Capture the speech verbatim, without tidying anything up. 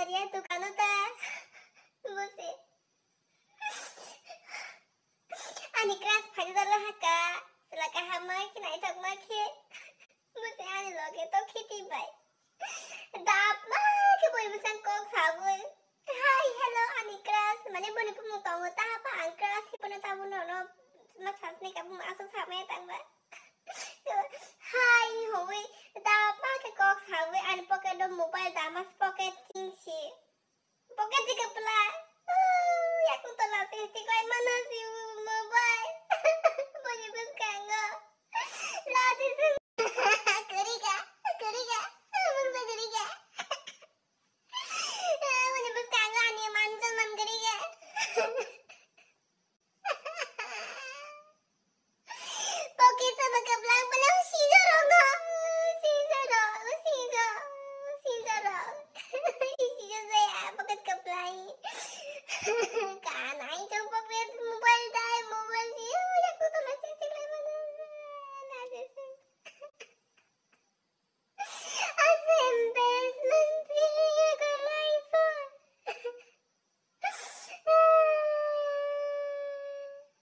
Maria dukano ta. Busi. Ani crush phaidala haka. Sila kaham ma khe naithok ma khe. Busi ani loge to kheti bai. Dap ma khe boi bwsang kok sawi. Hi, hello, ani crush. Mane boni bumung tongo ta hapa ang crush hipano tabuk nono ma sasni ka bumung aswk samaya tangba. Hi, hoi, da pa ke kok sawi ani pocket o mobile da mas pocket chingsi. Pocket si kapla. Yakung to lasi si koi mana si mobile. Boni bwskango. Lasi si. Kuriga, kuriga, bungsa kuriga. Boni bwskango ani manjan man kuriga. Pocket sama kaplang pala sijaro no. Sijaro, sijo, sijaro. Sijo saya pocket kaplang.